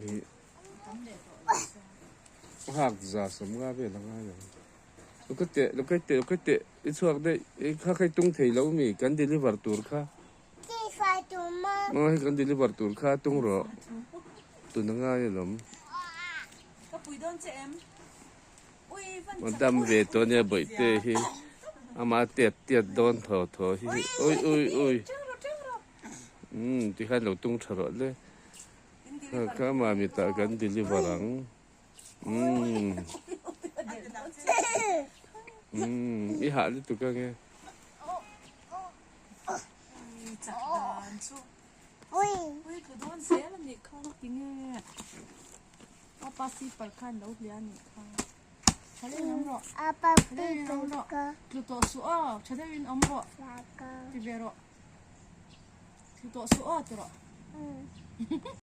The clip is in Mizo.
Hi hak za sawm nga vel a ngai ang. Lo ka teh lo ka teh lo ka teh i chhuak daih i kha kha i tung thei lo mi kan deliver tur kha. Aw hei kan deliver tur kha tung rawh tun a ngai alawm. A dam ve tawh ania bawihte hi ama tiat tiat dawn thaw thaw hi ui ui ui umm tikhan lo tung tha rawh le kha ama mitah kan deliver ang umm umm i hah lutuk ange.